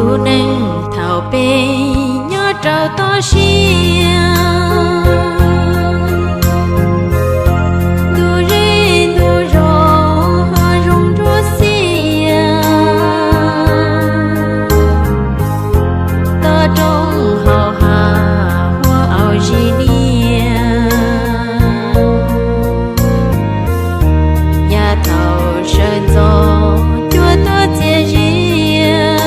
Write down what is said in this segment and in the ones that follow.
Tus neeg thaum peb nyob rau toj siab, ntu zej ntu zos ho zoo nruab xiab, toj roob hauv hav ua au zis niam. Yav thaum sawv ntxov cuaj tuaj txias zias,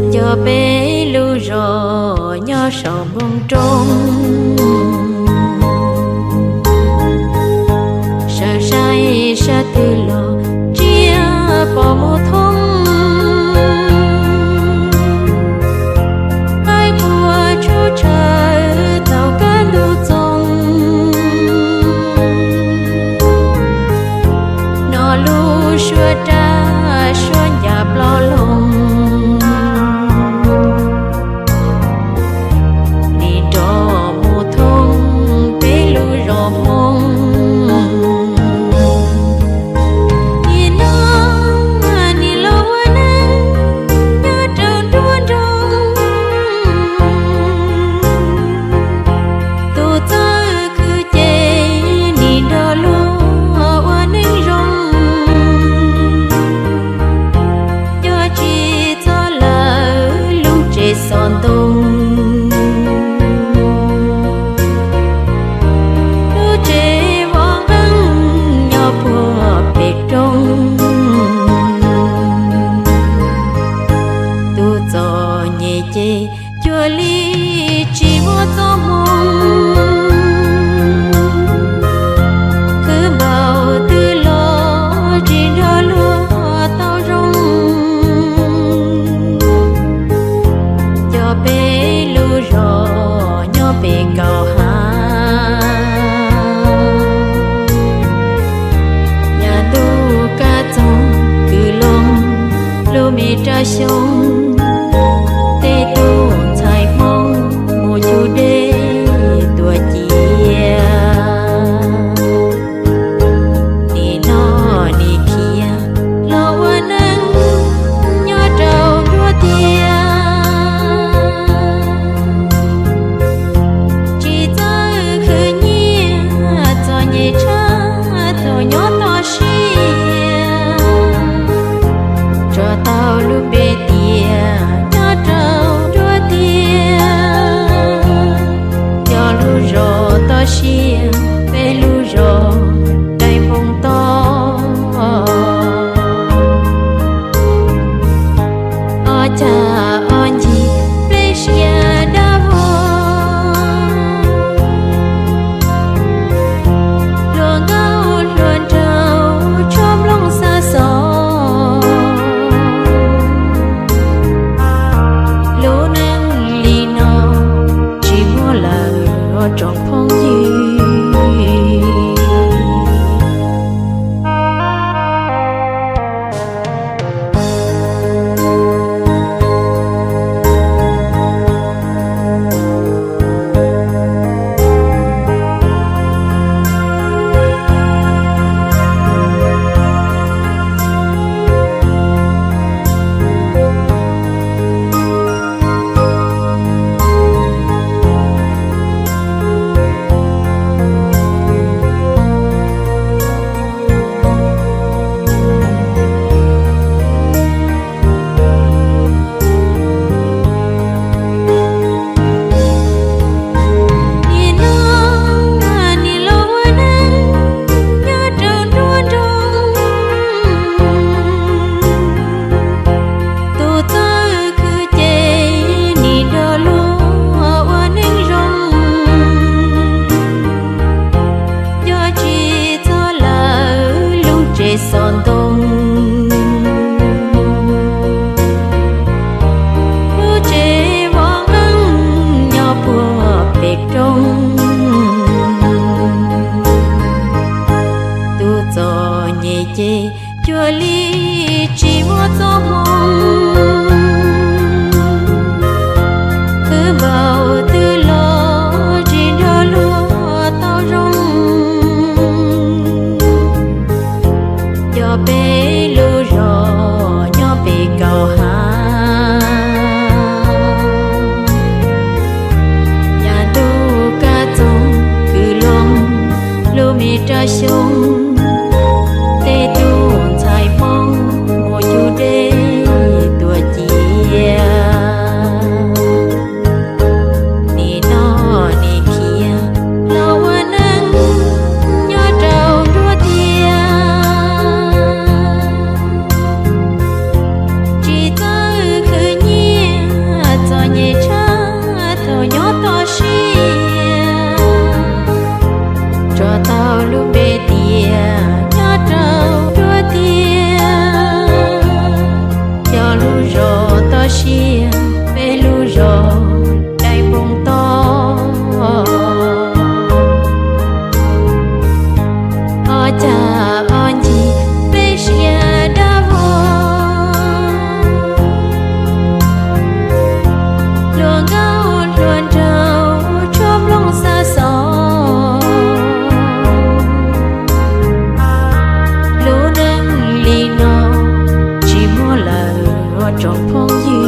nco peb lub zos nyob saum npoo roob. Sawv saib sab twg los tsiaj pom mus thoob, qaib qua tshub tshawv thaum kaj ntug txoos, no lub suab raj suab ncas ploj loo, nim nrov mus thoob peb lub zos Hmoob. Nim no nim los ua neej nyob rau nruab nroog, tus txawj khwv ces nim nrog luag ua neej zoo, nco tsis txog lawv lub tsev xov ntoo, lub tsev vov nqeeg nyob puag pem roob. Tus txom nyem ces cuag li tsis muaj txoj hmoo, khwv npaum twg los tsis nrog luag tau zoo. Nco peb lub zos nyob pem kaum hav, yav ntuj kaj txoog kws loo lub me raj xyoob, tej tug ntxhais Hmoob mus cug dej tuaj cia. Nim no nim khiav los ua neej nyob rau nruab tiaj, tsis txawj khwv nyiaj txom nyem tshaj thaum nyob toj siab, tso tau lub npe tias nyob rau nruab tiaj, cov lub zos toj siab peb lub zos daim npoo toj. Ob cag ob ncig pleb siab dab vog, hluas nkauj hluas nraug tshuab nplooj xa xov. Lub neej li no tsis muaj lawm os tsoom phooj ywg. Nim no nim los ua neej nyob rau nruab nroog, tus txawj khwv ces nim nrog luag ua neej zoo, nco tsis txog lawv lub tsev xov ntoo, lub tsev vov nqeeg nyob puag pem roob. Tus txom nyem ces cuag li tsis muaj txoj hmoo, khwv npaum twg los tsis nrog luag tau zoo. Nco peb lub zos Peb kaum hav, yav ntuj kab txoog kwv loo, lub me rab xyoob, tej tug ntxhais Hmoob mus cug dej tuaj cia. Nim no nim khiav los ua neej nyob rau nruab tiaj, tsis txawj khwv nyiaj txom nyem tshaj thaum nyob toj siab. Tso tau lub npe tias nyob rau nruab tiaj, cov lub zos toj siab, peb lub zos dai npoo toj. Ob cag ob ncig peb siab dab vog, hluas nkauj hluas nraug tshuab nplooj xa xov. Lub neej li no tsis muaj lawm ua tsoom phooj ywg.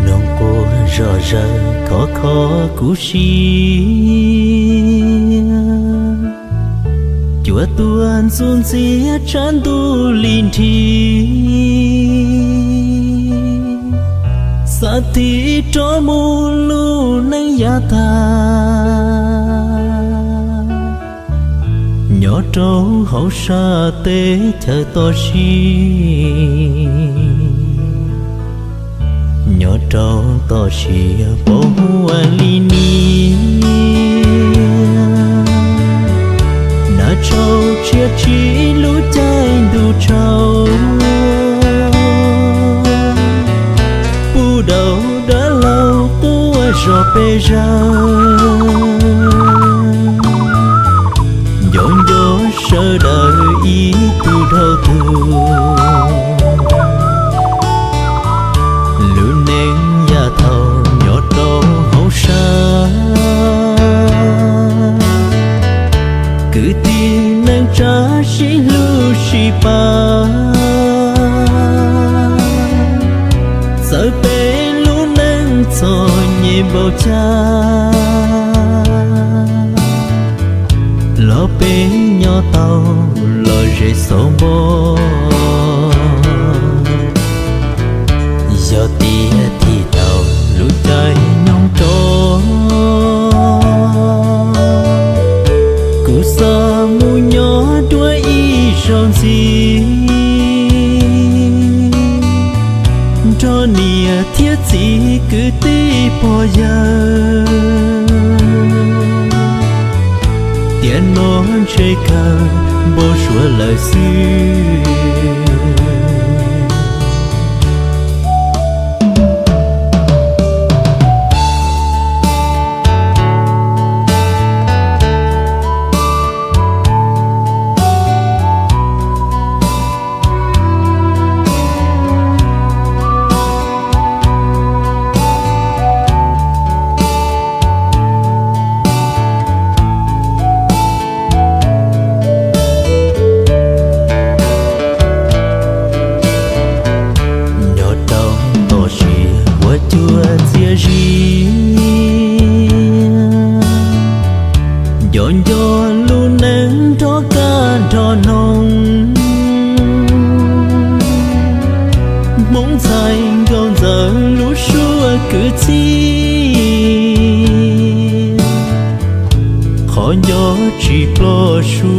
Noog quaj zom zaws khov kho kuv siab, cua tuaj ntxub ntxiab tshab ntuj li nrhi, xav tig rov mus lub neej yav tag. Nyob rau hauv sab teb chaws toj siab, nyob rau toj siab pos huaj li niam, nag tshauv tshiab tsim lub caij ntuj tsaus, puv daus dab laug quaj zom pes zaws. Nco nco sawv daws ib tug dhau tug, lub neej yav thaum nyob rau hauv sab, kwv tij neej tsa sib hlub sib pab, txawm peb lub neej txom nyem npaum cas los peb nyob tau los zem xauv npo. Yog tias tig tau lub caij nyoog rov, kuv xav mus nyob dua ib zaug ntxiv, nrog niam thiab txiv kwv tij pog yawg, tiam no ntshe kawg npau suav lawm xwb. Nyob rau toj siab ua cuab txiaj zi, nco nco lub neej nrog kab nrog noog, Hmoob ntxhais nkauj ntxawm lub suab kwv txhiaj, qhov nco tsis ploj su